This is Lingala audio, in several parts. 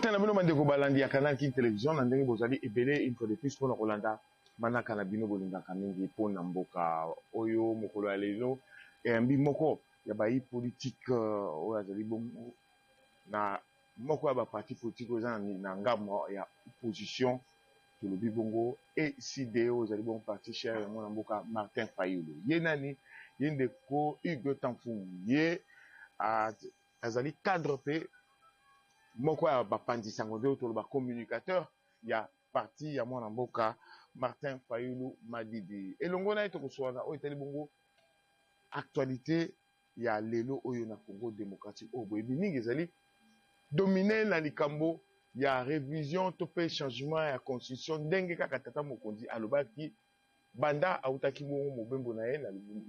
Mbote na bino bandeko balandi ya Canal Kin Television na ndenge bozali ebele une fois de plus pona kolanda manaka na bino bolingaka mingi pona mboka oyo mokolo ya lelo eyambi moko ya bayi politique oyo azali bongo na moko ya ba parti politique oyo eza na ngambo ya opposition tolobi bongo ECD oyo ezali bongo parti cher ya mwana mboka Martin Fayulu. Ye nani? Ye ndeko Hugues Tamfum. Ye azali cadre mpe moko ya bapanzi sango nde toloba communicateur ya parti ya mwana mboka Martin Fayulu Madidi. Elongo na ye tokosola na oyo etali bongo actualité ya lelo oyo na Congo démocratique oyo boyebi mingi ezali domine na likambo ya revision to mpe changement ya constitution ndenge kaka tata mokonzi alobaki banda awutaki bongo mobembo na ye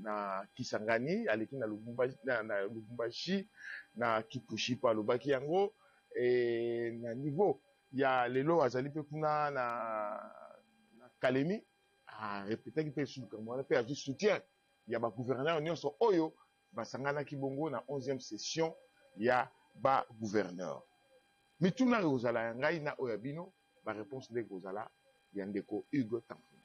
na Kisangani, aleki na Lubumbashi, na Lubumbashi na Kipushi mpo alobaki yango e, na niveau ya lelo azali mpe kuna na Kalemi arepetaki mpe lisusu likambo wana mpe azwi soutien ya ba gouverneur nyonso oyo basanganaki bongo na 11e session ya ba gouverneur. Mituna ekozala ya ngai na oyo ya bino, ba réponse nde ekozala ya ndeko Hugues Tamfum.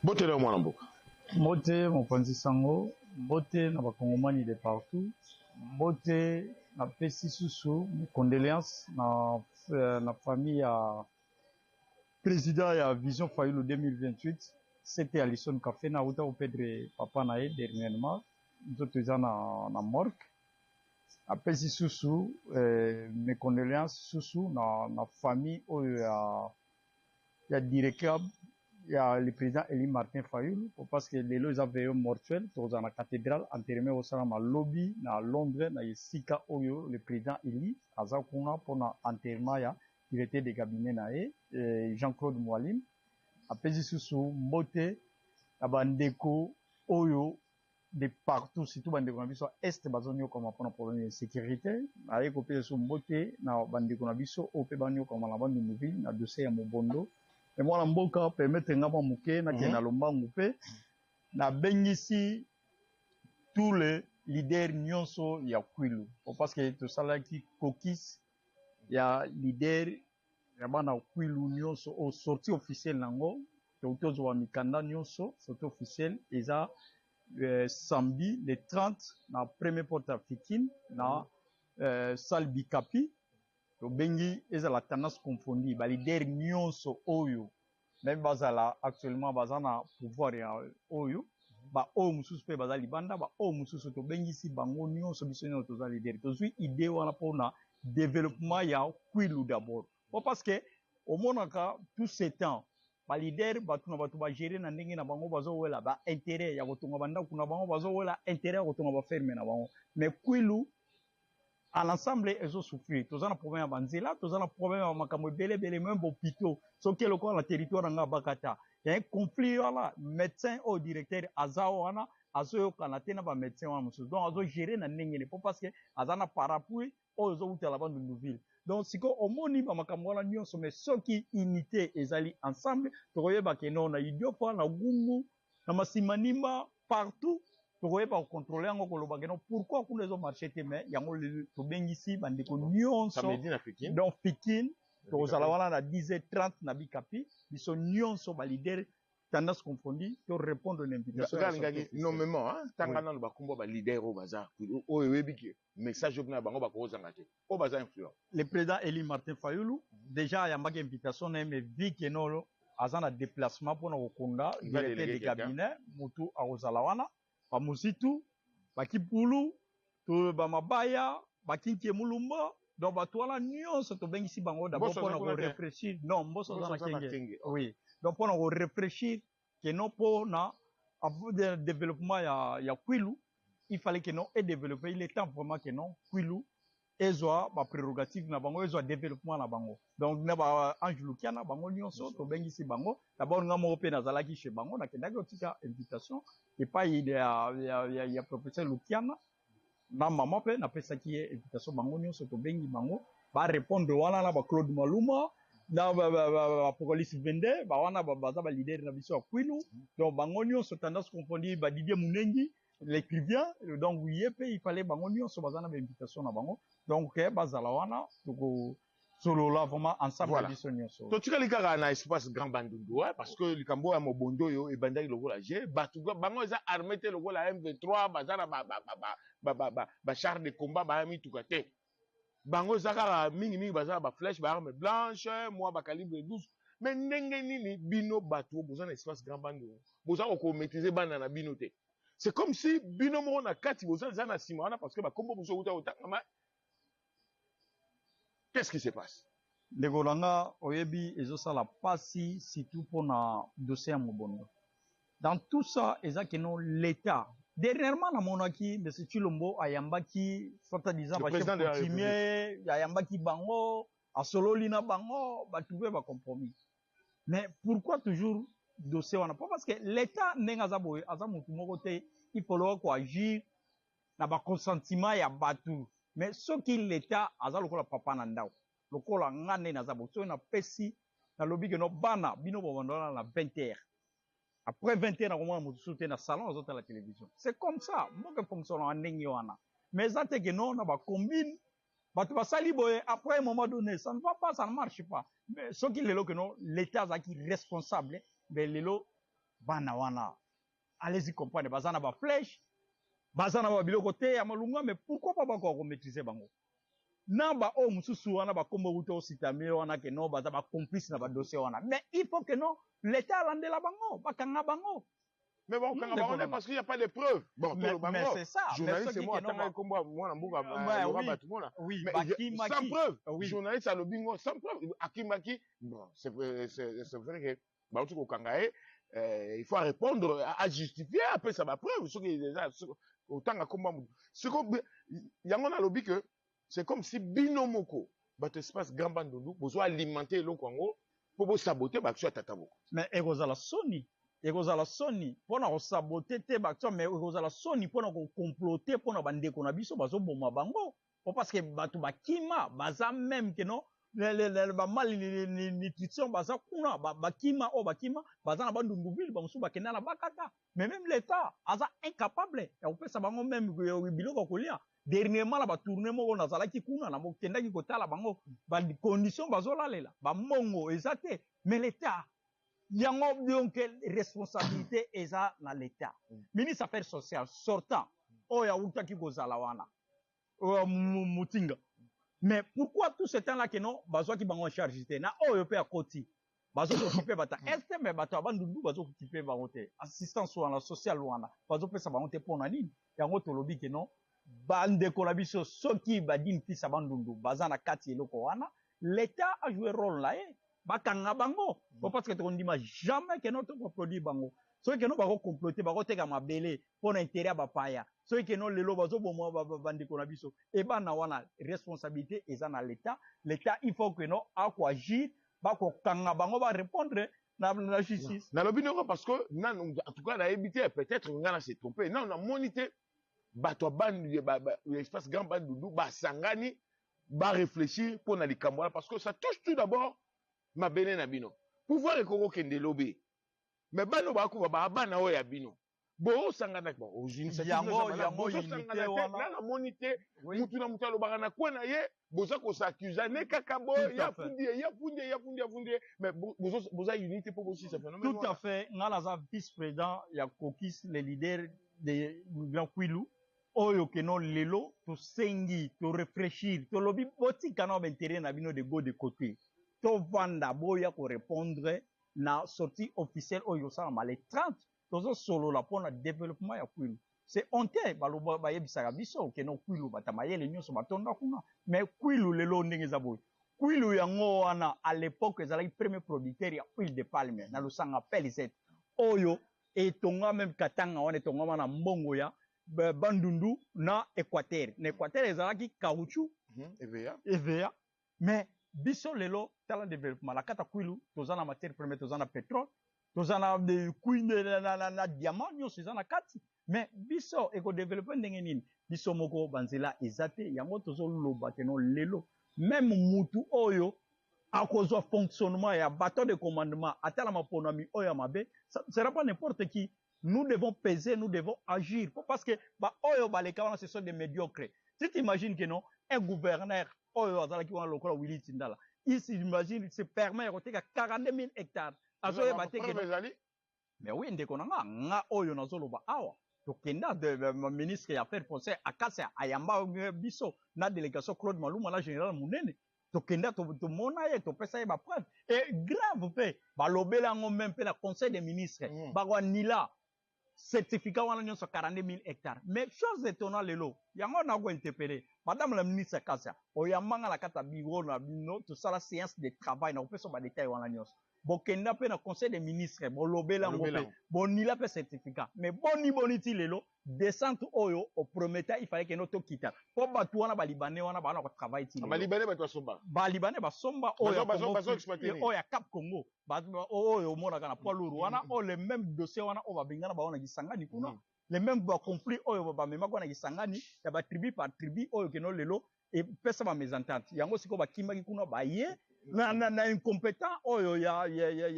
Mbote na yo mwana mboka. Mbote mopanzi sango, mbote na bakongomani de partout, mbote napesi susu condoléances na famille ya président ya Vision Fayulu 2028, c'était Alison Kafena, auta koperdre papa na ye dernièrement, nzoto eza na morgue. Apesi susu mes condoléances susu na famille oyo ya directeur ya le président Eli Martin Fayulu, parce que lelo eza veillée mortuaire, tokozala na cathédrale, enterrement osalama lobi na Londres na esika oyo le président Eli aza kuna mpona enterrement ya directeur de cabinet na ye Jean-Claude Mwalim. Apesi susu mbote na bandeko oyo de partout, surtout bandeko na biso ya Est bazonyokama mpona problème ya sécurité. Aye kopesa susu mbote na bandeko na biso oyo mpe banyokama na Bandundu-Ville na dossier ya Mobondo. Me mwana mboka, permettre nga mwa moke nakende na lombangu mpe nabengisi tous les leaders nyonso ya Kwilu, parce que tosalaki caucus ya leader ya bana Kwilu nyonso oyo sortie officielle nango touti tozwa mikanda nyonso. Sortie officielle eza samedi le 30 na première porte ya Fikine na salle Bikapi. Tobengi ezala tendance confondue, baleader nyonso oyo même bazala actuellement baza na pouvoir ya oyo, baoyo mosusu mpe baza libanda, baoyo mosusu, tobengisi bango nyonso. Biso nyonso toza leader, tozwi idée wana mpona développement ya Kwilu d'abord, po parce que omonaka tout ce temps baleader, bato na bato bagérer na ndenge na bango, bazowela baintérêt ya kotonga bandako na bango, bazowela intérêt ya kotonga baferme na bango, mais Kwilu à l'ensemble ezosouffrir. Toza na problème ya banzela, toza na problème ya makambo ebele ebele, même bahôpitaux. Soki lokola na territoire na nga Bakata ya un conflit wana, médecin oyo directeur aza wana azoyokana te na bamédecin wana mosusu, donc azogérer na ndenge ne po parce que aza na parapluie oyo ezowutela Bandundu-Ville. Donc sikoyo omoni bamakambo wana nyonso, mais soki unité ezali ensemble, tokoyeba ke no na Idiofa, na Gungu, na Masimanimba, partout tokoyeba kocontrôler yango, koloba ke no pourquoi kuna ezomarcher te. Mais yango lelo tobengisi bandeko nyonso. Samedi na Fikine. Donc Fikine tokozala wana na 10h30 na Bikapi, biso nyonso baleader tendance confondue to répondre na invitation. Nga alingaki nommément ntanga nano bakombo baleader oyo baza oyo oyebi ke message oyo na bango bakozanga te, oyo baza influent. Le président Eli Martin Fayulu déjà ayambaki invitation na ye, mais vu ke no aza na déplacement mpona kokunda directeur de cabinet, motu akozala wana, bamusitu, bakipulu to bamabaya, bakinkie mulumba. Donc bato wana nyonso tobengisi bango d'abord mpona korefléchir. Non, Mboso aza na Kenge, oui. Donc mpona korefléchir ke no mpona développement ya Kwilu, il fallait que non et développer. Il est temps vraiment que non Kwilu ezwa baprérogative na bango, ezwa développement na bango. Donc na ba Ange Lukiana, bango nyonso tobengisi bango d'abord. Nga moko mpe nazalaki chez bango, nakendaki kotika invitation epai ya professeur Lukiana na mama, mpe napesaki ye invitation. Bango nyonso tobengi bango barépondre wana na baclaude Maluma na Apocalypse 22, bawana baza baleader na biso ya Kwilu. Donc bango nyonso tendance confondue, badidier Munengi l'écrivain, donc ye mpe il fallait bango nyonso baza na bainvitation na bango, donc bazala wana. Toko Solola vraiment ensemble. Voilà. Biso nyonso. Totikali kaka na espace Grand Bandundu, ouais, parce que likambo ya mobondo oyo ebandaki lokola je bato bango eza armé te lokola M23, baza na bachar de combat, baya mituka te. Bango eza kaka mingimingi baza na baflèche, baarme blanche, mwa bacalibre 12. Mais ndenge nini bino bato oyo boza na espace Grand Bandundu boza kokomaîtrise bana na bino te? C'est comme si bino moko na kati boza eza na nsima wana, parce que bakombo mosusu okuta kotangama. Qu'est-ce qui se passe? Ndeko na nga, oyebi, ezosala mpasi, surtout mpona dossier ya Mobondo. Dans tout ça, eza que non, l'État, dernièrement namonaki monsieur Tshilombo ayambaki soi-disant Le président bachef de la coutumier, ayambaki bango, asololi na bango, batrouve bacompromis. Mais pourquoi toujours dossier wana? Po parce que l'État, ndenge aza boye, aza motu moko te, il faut koagir na baconsentiment ya bato. Mais soki l'État aza lokola papa na ndako, lokola nga nde naza boye, soki napesi, nalobi que non, bana, bino bobanda wana na 20 heures, après 20 heures nakomona moto susu te na salon azotala télévision. C'est comme ça mboka efonctionnaka ndenge wana. Mais eza te que non, na bacombine, bato basali boye, après un moment donné, ça ne va pas, ça ne marche pas. Mais soki lelo que non, l'État azalaki responsable, mais lelo bana wana, allez-y comprendre, baza na baflèche, baza na babiloko te ya malunga. Mais pourquoi pas bakoka komaîtrise bango na baoyo mosusu wana, bakombo wuta ositami wana, que non, baza bacomplice na badossier wana? Mais il faut que non, l'État alandela bango, bakanga bango. Mais bon, quand Ndeko on nanga. Parce qu'il n'y a pas de preuves. Bon, tout le Mais bango. c'est ça. Mais Journaliste, soki moi, que non, attends, comme moi, moi, mboka, Ouais, Laurent oui. Batumona. Oui, Mais bakimaki. sans preuve. Oui. Journaliste alobi ngo sans preuve. Akimaki. Bon, c'est vrai, c'est vrai que bauti kokanga ye, il faut répondre, à justifier après ça ba preuve. Soki eza otanga komba mutu. Siko yango nalobi que c'est comme si bino moko bato espace Grand Bandundu bozo alimenter eloko yango po bosabote baaction ya tata boko. Mais ekozala soni, ekozala soni mpona kosabote te baaction, mais ekozala soni mpona kocomplote mpona bandeko na biso bazoboma bango, po parce que bato bakima, baza même que non, bamalnutrition, baza kuna, bakima oyo bakima, baza na Bandunduville, bamosusu bakenda na Bakata. Mais même l'État aza incapable ya kopesa bango même biloko ya kolia. Dernièrement, na batourne moko nazalaki kuna, na bokendaki kotala bango, bacondition bazolalela, bambongo eza te. Mais l'État yango, donc responsabilité eza na l'État. Ministre affaires sociales sortant oyo awutaki kozala wana, oyo Mutinga, mais pourquoi tout ce temps là que non, bazwaki bango en charge te? Na oyo mpe akoti, bazokokipe bato este, mais bato ya Bandundu bazokokipe bango te. Assistance wana sociale wana bazopesa bango te, mpo na nini? Yango tolobi que non, bandeko na biso, soki badini fils ya Bandundu baza na kati eloko wana, l'État a joué rôle na ye, bakanga bango, po parce que tokondima jamais que non, tokoproduire bango. Soki que non, bakocomplote, bakoteka mabele mpo na intérêt ya bapaya. Soki que non, lelo bazoboma bandeko na biso ebana wana, responsabilité eza na l'État. L'État, il faut que non, akoagir, bakokanga bango, barépondre na justice. Nalobi noko parce que nanu, en tout cas nayebi te, peut-être nga na se trompe, nanu namoni te bato ya Bandundu, espace Grand Bandundu basangani, baréfléchir mpo na likambo wana, parce que ça touche tout d'abord mabele na bino. Pouvoir ekoki kokende lobi, mais bana oyo bakufa, baa bana oyo ya bino, bosangana, bon, ozwi initiative. Yango Bozosangana unité te. wana. Nga namoni te. Oui. Mutu na mutu alobaka na kwe na ye, boza kos'accuser ne kaka boye. Tout à Ya fait. fundi ye, ya fundi ye, ya fundi ye, ya fundi ye, mais boza unité mpo bosisa phénomène Tout à wana. fait. Nga naza vice-président ya caucus les leaders de Grand Kwilu. Oyo que non, lelo tosengi toréfléchir, tolobi botika na baintérêt na bino de go de côté, tovanda, boya korépondre na sortie officielle oyo osalama le 30. Tozosolola mpona développement ya Kwilu. C'est honteux, baloba, bayebisaka biso que non, Kwilu, bato mayele nyonso batonda kuna, mais Kwilu lelo ndenge eza boye. Kwilu yango wana, à l'époque ezalaki premier producteur ya huile de palme na Lusanga, PLZ oyo etonga même Katanga wana, etongama na mbongo ya Bandundu na Équateur. Na Équateur ezalaki caoutchouc. EVA. EVA. Mais biso lelo, tala développement na kati ya Kwilu: toza na matière première, toza na pétrole, toza na cuivre, na diamant, nyonso eza na kati. Mais biso ekodéveloppe ndenge nini? Biso moko banzela eza te. Yango tozoloba que non, lelo même mutu oyo akozwa fonctionnement ya bateau de commandement, atala maponami oyo ya mabe, ça ne sera pas n'importe qui. Nous devons peser, nous devons agir, parce que ba oyo baleka wana, ce sont des médiocres. Tu t'imagines que non, un gouverneur oyo azalaki wana lokola Willy Tindala, Il s'imagine, il se permet ya koteka 42 000 hectares, azoyeba te ke ezali. Mais oui, ndeko na nga, nga oyo nazoloba awa, tokenda de ministre ya Affaires foncières Akasi ayamba biso na délégation, Claude Maluma na général Munene. Tokenda, tomona ye, topesa ye bapreuve. Et grave mpe, balobeli yango même mpe na conseil des ministres, bakoanila certificat wana nyonso, 42 000 hectares. Mais chose étonnant, lelo yango nakointerpeller madame la ministre Kasia. Oyambanga na kati ya bureau na bino, tosala séance de travail na kopesa badétail wana nyonso. Bokenda mpe na conseil des ministres, bolobela yango mpe, bonila mpe certificat. Mais boni boni ti lelo descente oyo oprometa, il fallait kende tokita mpo bato wana, balibanais wana, baa na kotravailler ti. Balibanais bato basomba? Balibanais basomba oyo ya Cap Congo, oyo omonaka na poids lourd wana, oyo le même dossier wana oyo babengana bango na Kisangani kuna, le même baconflit oyo bamemaki wana Kisangani ya batribu par tribu, oyo keno lelo epesa bamésentente. Yango sikoyo bakimaki kuna, baye na incompétent oyo ya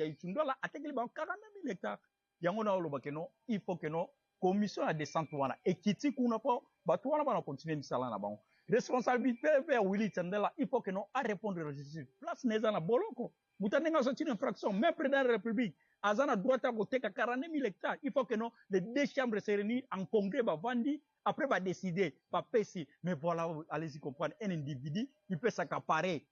Itundwala, atekeli bango 42 000 hectares. Yango na oloba keno il faut keno commission ya descente wana ekiti kuna mpo bato wana bana continue misala na bango. Responsabilité mpe ya Willy Tandela, il faut keno arépondre na justice. Place na eza na boloko. Moto ndenge azotuna infraction, même président de la République aza na droit ya koteka 42 000 hectares? Il faut que non, les deux chambres se réunissent en congrès, bavandi, après badécider, bapesi. Mais voilà, allez-y comprendre, un individu, il peut s'accaparer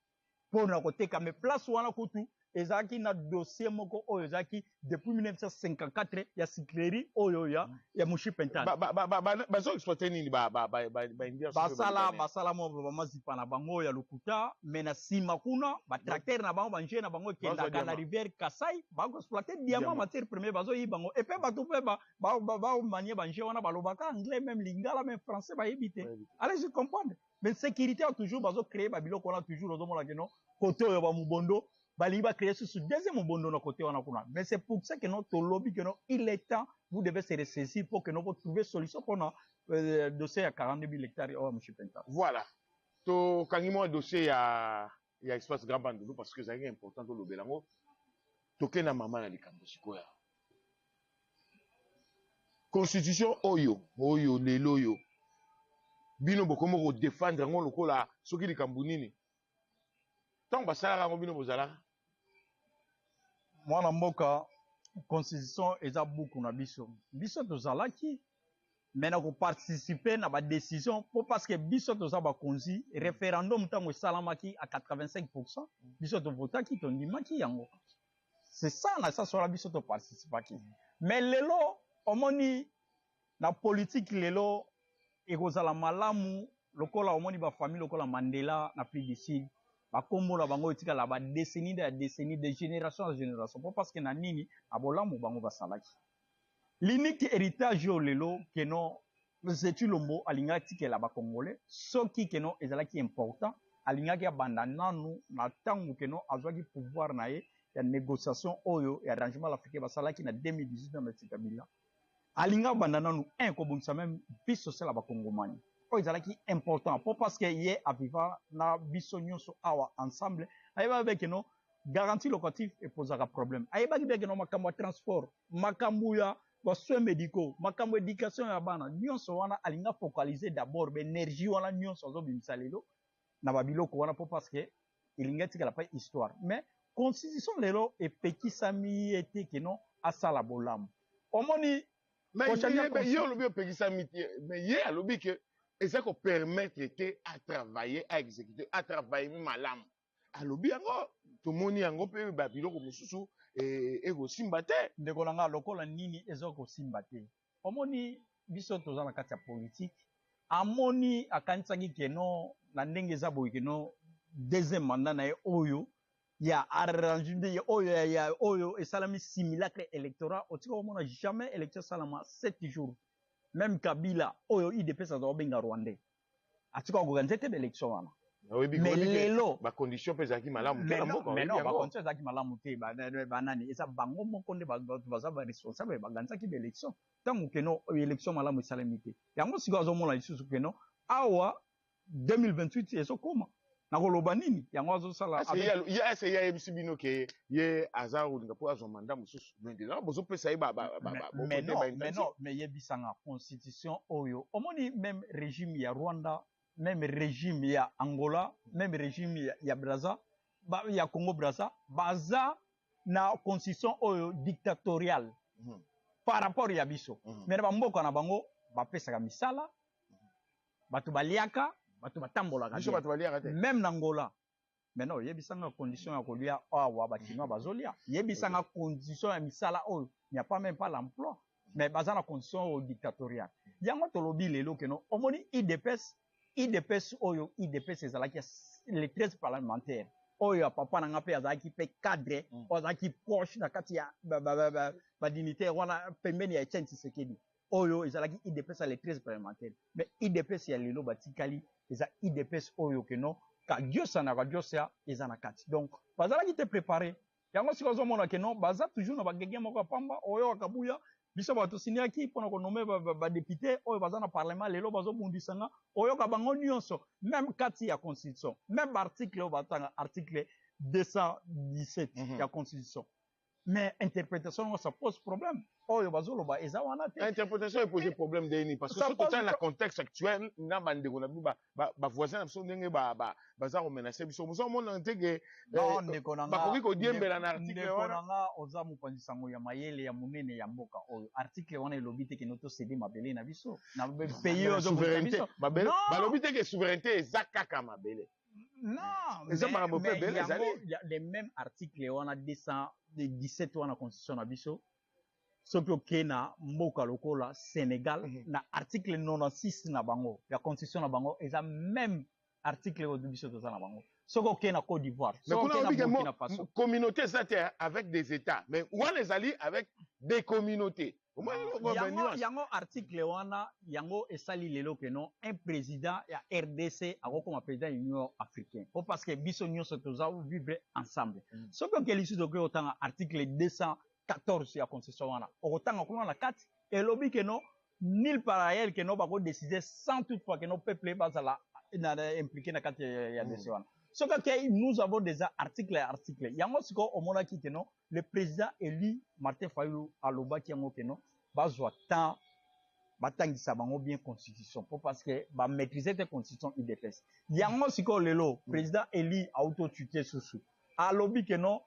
mpona koteka. Mais place wana kutu ezalaki na dossier moko oyo ezalaki depuis 1954 ya sucrerie oyo ya Mushipe Ntana. Bazo exploiter nini, baindiens? Basala mo bamazipa na bango ya lokuta, mais na nsima kuna batracteur na bango, baengins na bango ekendaka na rivière Kasai, bakoexploiter diamant, matière première, bazoyiba bango. Et puis bato mpe bamanie baengins wana, balobaka anglais, même lingala, même français bayebi te. Allez y comprendre. Mais sécurité toujours bazocréer babiloko wana, toujours ozomona keno côté oyo bamobondo balingi bacréer susu deuxième mobondo na côté wana kuna. Mais c'est pour ça que no tolobi que no, il est temps, vous devez se ressaisir pour que no trouver solution mpona dossier ya 42 000 hectares oyo Monsieur Penta. Voilà, tokangi mwa dossier ya espace Grand Bandundu parce que ezalaki important tolobela yango. Toke na mama na likambo sikoyo, constitution oyo lelo oyo bino bokomi kodéfendre yango lokola soki likambo nini. Ntango basalaka yango, bino bozalaka? Mwana mboka, constitution eza buku na biso. Biso tozalaki, mais na koparticiper na badécision mpo parce que biso toza bakonzi. Référendum ntango esalamaki à 85, biso tovotaki, tondimaki yango. C'est ça, na sens wana biso toparticipaki. Mais lelo omoni na politike, lelo ekozala malamu lokola omoni bafamille lokola Mandela na Afrique du Sud, bakombo na bango etikala badécennie ya décennie, de génération en génération, mpo parce que na nini, na bolamu bango basalaki. L'unique héritage oyo lelo keno Tshilombo alingaki tikela bacongolais, soki keno ezalaki important, alingaki abanda nanu na ntango keno azwaki pouvoir na ye ya négociation oyo ya arrangement africain basalaki na 2018 na Monsieur Kabila. Alingi abanda nanu un kobongisa même vie sociale ya bakongomani, oyo ezalaki important, mpo parce que ye aviva na biso nyonso awa ensemble. Ayebaki be keno garantie locative epozaka problème, ayebaki be keno makambo ya transport, makambo ya basoins médicaux, makambo éducation ya bana, nyonso wana alingi afocaliser d'abord baénergie wana nyonso azobimisa lelo na babiloko wana, mpo parce que elingi atikala mpe histoire. Mais constitution lelo epekisami ye te keno asala bolamu. Omoni? Mais ye olobi opekisami te, mais ye alobi ke eza kopermettre te atravailler, aexécuter, atravailler malamu. Alobi yango, tomoni yango mpe babiloko mosusu ekosimba te. Ndeko na nga, lokola nini eza kosimba te? Omoni, biso toza na kati ya politike. Amoni, akanisaki keno na ndenge eza boye, keno deuxième mandat na ye oyo ya arrange oyo ya oyo esalami simulacre électoral. Otika komona jamais élection esalama 7 jours. Même Kabila oyo UDPS aza kobenga rwandais, atika koorganiser te baélection wana. Mais lelo bacondition mpe ezalaki malamu te na mboka. Mais non, bacondition ezalaki malamu te. Banani? Eza bango moko nde bato baza baresponsable, baorganisaki baélection ntango keno élection malamu esalemi te. Yango sikoyo azomona lisusu keno awa 2028 ezokoma, nakoloba nini, yango azosala. Ese ye ayebisi bino ke ye aza kolinga mpo azwa mandat mosusu? Mais déjà bozopesa ye. Mais non, mais non, mais yebisanga, constitution oyo omoni, même régime ya Rwanda, même régime ya Angola, même régime ya Braza. ya Congo Brazza baza na constitution oyo dictatoriale par rapport ya biso. Mais na bamboka na bango bapesaka misala, bato baliaka, bato batambolaka. Biso bato baliaka te. Même na Angola. Maintenant, oyebisanga condition ya kolia awa Bachinois bazolia. Yebisanga condition ya misala oyo, n'y a pas même pas l'emploi. Mais baza na condition oyo dictatoriale. Yango tolobi lelo que non, omoni UDPS, UDPS oyo, UDPS ezalaki les 13 parlementaires oyo ya papa na nga mpe azalaki mpe cadre, oyo azalaki proche na kati ya badignitaire wana pembeni ya Etienne Tshisekedi, oyo ezalaki UDPS ya les 13 parlementaires. Mais UDPS ya lelo batikali eza UDPS oyo que non, kadiosa na kadiosa eza na kati. Donc bazalaki te préparé. Yango sikoyo ozomona que non, baza toujours na bagege moko ya pamba oyo akabuya biso. Bato siniaki mpona konommer badéputé oyo baza na parlement lelo, bazobundisanga. Oyoka bango nyonso, même kati ya constitution, même baarticle oyo batanga, article 217 ya constitution, mais interprétation yango, ça pose problème. Oyo bazoloba eza wana te. Interprétation epose problème ndeni? Parce que soki totala na contexte actuel na bandeko na biso, bavoisin na biso, ndenge baza komenacer biso, mozomona te que bakoki kodiembela na article wana. Ndeko na nga, oza mopanzi sango ya mayele ya monene ya mboka oyo. Article wana elobi te que non, tocéder mabele na biso na pays oyo. Balobi te que souveraineté eza kaka mabele. Non. Eza makambo mpe ebele ezali. Les mêmes article wana 217 wana constitution na biso, soki okei na mboka lokola Sénégal, na article 96 na bango ya constitution na bango, eza même article oyo biso toza na bango. Soki okei na Côte d'Ivoire, soki okei na Burkina Faso. Communauté eza te avec des états, mais wana ezali avec des communautés. Yango article wana, yango esali lelo que non, un président ya RDC akokoma président ya Union africaine po parce que biso nyonso toza vivre ensemble. Soki okei lisusu, okoki kotanga article 214 ya constitution wana, okotanga kuna na kati elobi que non, nulle part ailleurs que non, bakodécider sans toutefois que non, peuple bazala impliqué na kati ya dossier wana. Soki okei, nous avons déjà article ya article yango. Sikoyo omonaki que non, le président élu Martin Fayulu alobaki yango que non, bazwa temps, batangisa bango bien constitution po parce que bamaîtrise te constitution UDPS. Yango sikoyo lelo président élu auti otute susu, alobi que non,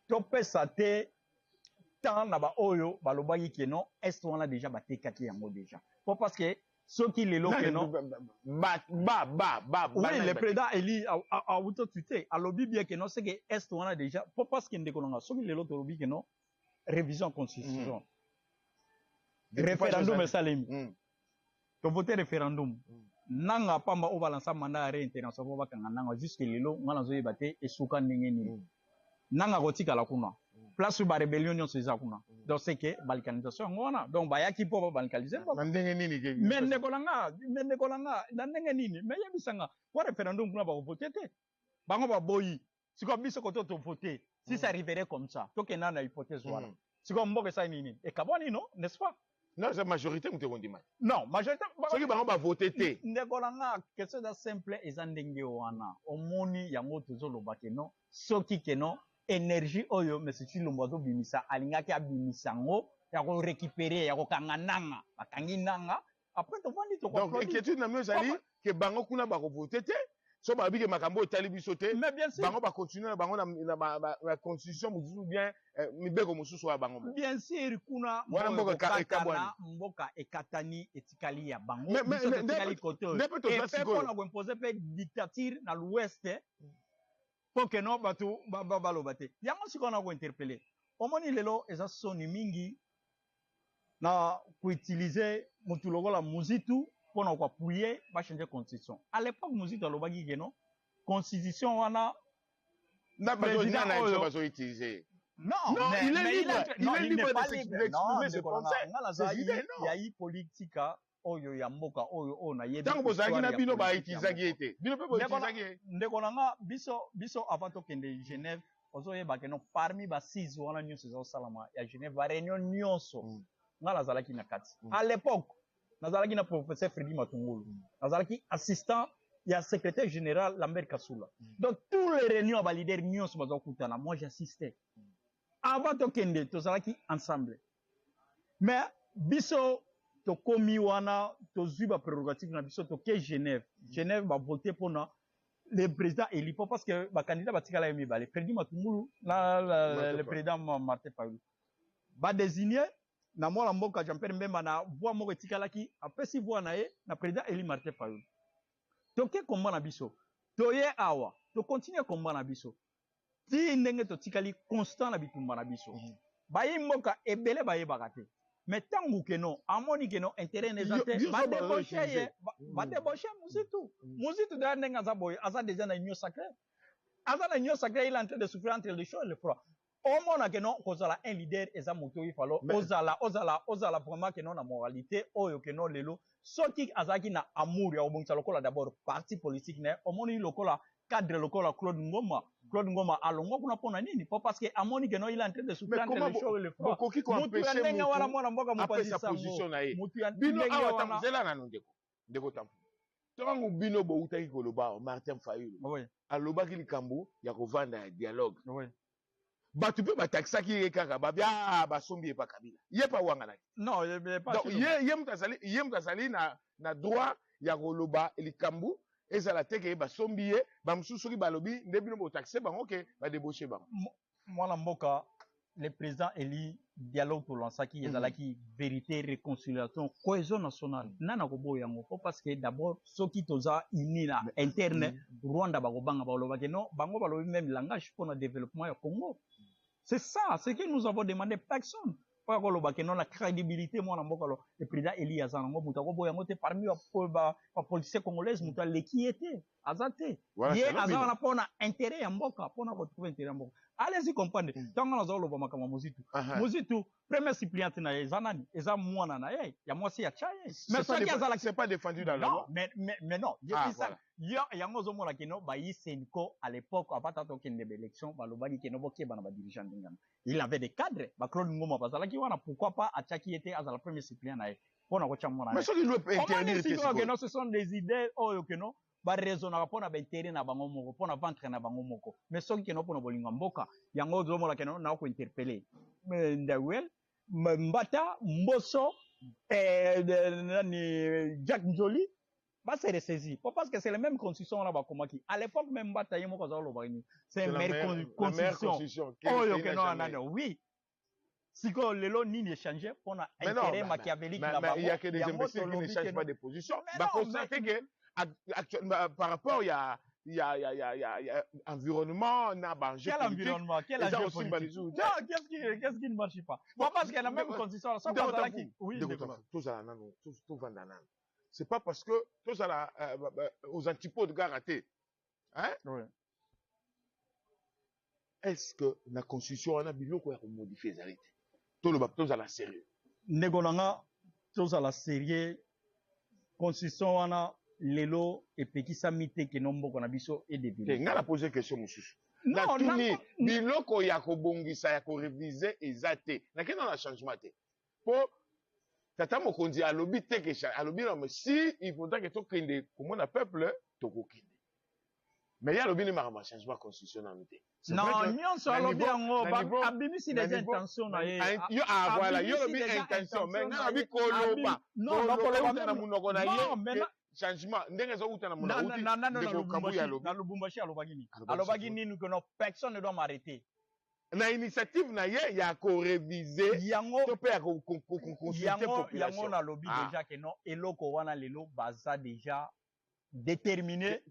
topesa te temps na baoyo balobaki que non, est wana déjà batekaki yango déjà po parce que soki lelo que non. Ba ba ba ba. Oui, le président élu auti otute, alobi bien que non, c'est que est wana déjà po parce que ndeko nanga, soki lelo tolobi que non, révision constitution, référendum esalemi, tovote référendum, nanga pamba oyo balansa mandat ya réintégration po bakanga nanga, jusque lelo nga nazoyeba te esuka ndenge nini. Nanga kotikala kuna, place oyo barébellion nyonso eza kuna. Donc c'est que balkanisation yango wana, donc bayaki mpo babalkaniser mboka. Na ndenge nini? Mais ndeko na nga, mais ndeko na nga, na ndenge nini? Mais yebisanga, po référendum kuna bakovote te, bango baboyi. Sikoyo biso koto tovote, si ça arriverait comme ça, tokenda na hypothèse wana, sikoyo mboka esali nini? Ekabwani, non, n'est-ce pas? Non, eza majorité moto ekondima. Non, majorité. Soki bango bavote te. Ndeko na nga, question eza simple, eza ndenge wana omoni yango tozoloba que non, soki que non, énergie oyo monsieur Tshilombo azobimisa, alingaki abimisa yango ya korécupérer, ya kokanga nanga, bakangi nanga, après tovandi. Donc inquiétude na mio ezali que bango kuna bakovote te. So balobi que makambo oyo etali biso te, bango bakontinue na bango na constitution mosusu, bien mibeko mosusu oyo ya bango. Bien sûr, kuna wana mboka ekabwani. Mboka ekatani, etikali ya bango, biso totikali kote oyo. Epe mpona koimposer mpe dictature na l'ouest mpo que non, bato baloba te. Yango sikoyo na kointerpeller, omoni lelo eza soni mingi na koutiliser motu lokola Muzitu mpona koappuyer bachanger constitution. À l'époque Muzitu alobaki que non, constitution wana. Président oyo bazoutiliser. Non, non, mais, il est mais libre. Il, non, il est libre d'exprimer ses pensées. Yayi politika oyo ya mboka oyo nayebi. Ntango bozalaki na bino, bautilisaki ye te. Bino mpe boutilisaki ye. Ndeko na nga, biso avant tokende Genève, ozoyeba que non, parmi baassises wana nyonso ezosalama ya Genève, baréunion nyonso, nga nazalaki na kati. À l'époque nazalaki na professeur Fredi Matungulu, nazalaki assistant ya secrétaire général Lambert Kasula. Donc tous les réunions ya baleader nyonso bazokutana, moi j'assistais. Avant tokende, tozalaki ensemble. Mais biso tokomi wana, tozwi baprérogative na biso, toke Genève. Genève bavote mpona Le président élu, po parce que bacandidat batikala ye mibale, Freddy Matungulu na le président Martin Fayulu. Badésigné na mwana mboka Jean Pierre Mbemba na voix moko etikalaki, apesi voix na ye na président élu Martin Fayulu. Toke komba na biso, toye awa, tocontinue komba na biso ti ndenge totikali constant na bitumba na biso. Bayi mboka ebele bayebaka te, mais ntango que non amoni que non intérêt na eza te, badébauche ye, badébauche Muzitu. Muzitu deya ndenge aza boye, aza déjà na Union sacrée, aza na Union sacrée. Il est en train de souffrir entre le chaud et le froid. Omona que non, kozala un leader eza moto oyo falo ozala vraiment que non na moralité oyo que non. Lelo soki azalaki na amour ya kobongisa lokola d'abord parti politique na ye, omoni lokola cadre lokola Claude Ngoma. Claude Ngoma alongwa kuna mpona nini? Po parce que amoni que non, il est en train de souffrir entre le chaud et le froid. Mutu ya ndenge wana, mwana mboka mopanzi sango, mutu ya bino awa, zela nano, ndeko Tampo. Ntango bino boutaki koloba, Martin Fayulu alobaki likambo ya kovanda ya dialogue, bato mpe batakisaki ye kaka babi basombi ye pa Kabila, ye pa wanganaki. Non. Donc ye moto azali na droit ya koloba likambo ezala te ke basombi ye. Bamosusu soki balobi nde bino botaxe bango ke badébauche bango. Mwana mboka, le président élu, dialogue tolansaki ezalaki vérité, réconciliation, cohésion nationale. Nani akoboya yango? Po parce que d'abord soki toza uni na interne, Rwanda bakobanga, balobaki non, bango balobi même langage mpona développement ya Congo. C'est ça ce que nous avons demandé. Personne oyo akoloba que non, la crédibilité, mwana mboka, le président élu aza nango, moto akoboya yango te. Parmi bapoliticien congolaise, moto aleki ye te, aza te. Ye aza wana mpona intérêt ya mboka, mpona kotrouve intérêt ya mboka. Allez-y comprendre. Ntango naza koloba makambo ya Mozitu, Mozitu première suppliante na ye eza nani? Eza mwana na ye ya mwasi ya tya ye. Mais soki azalaki, c'est pas défendu dans la loi. Mais non, ah, yo yango ozomona que non, bayi CENCO à l'époque, avant tata okende baélection, balobaki que non, bokeba na badirigeant ndenge wana. Il avait des cadres, baclaude Ngoma bazalaki wana. Pourquoi pas atiaki ye te azala premier suppléant na ye mpona kotya mwana? Mais soki interdire que non, ce sont des idées oyo que non, baraisonnaka mpona baintérêt na bango moko, mpona ventre na bango moko. Mais soki que non, mpona bolingo ya mboka, yango ozomona que non, na kointerpeller Ndawel, Mbata, Mboso, nani, Jack Njoli, base ressaisir po parce que c'est la même constitution wana bakomaki à l'époque. Même Mbata ye moko aza kolobaka nini? C'est meilleure constitution oyo que non nani. Oui, sikoyo lelo nini échange mpona intérêt machiavélique na bango? Il y a que des imbéciles qui ne changent pas de position. Baconstater que par rapport il y a environnement na enjeu. Quel environnement? Quel enjeu politique? Non, qu'est-ce qui ne marche pas? Bon, parce qu'il y a la même constitution. Ça, oui, tozala nano, tovanda nano. C'est pas parce que tozala aux antipodes kaka te, hein? Oui. Est-ce que na constitution wana biloko ya komodifie ezali te? Toloba, tozala sérieux. Ndeko na nga, tozala sérieux. Constitution wana lelo epekisami te que non, mboka na biso edéveloppe. Ngai na pose question mosusu. Natuni, biloko ya kobongisa, ya koréviser eza te? Nakenda na changement te, mpo tata mokonzi alobi te ke alobi na si il faudra ke tokende komona peuple, tokokende. Mais ye alobi nde makambo ya changement constitution nanu te. Non, nyonso alobi yango, abimisi déjà intention na ye. Ah voilà, yo olobi intention, mais ngai nabi koloba koloba na monoko na ye, changement ndenge ezowuta na monoko. Na Lubumbashi alobaki nini? Alobaki nini? Que non, personne ne doit m'arrêter. Na initiative na ye ya koréviser. Yango to mpe ya koconsulte population. Yango nalobi déjà que non, eloko wana lelo baza déjà déterminé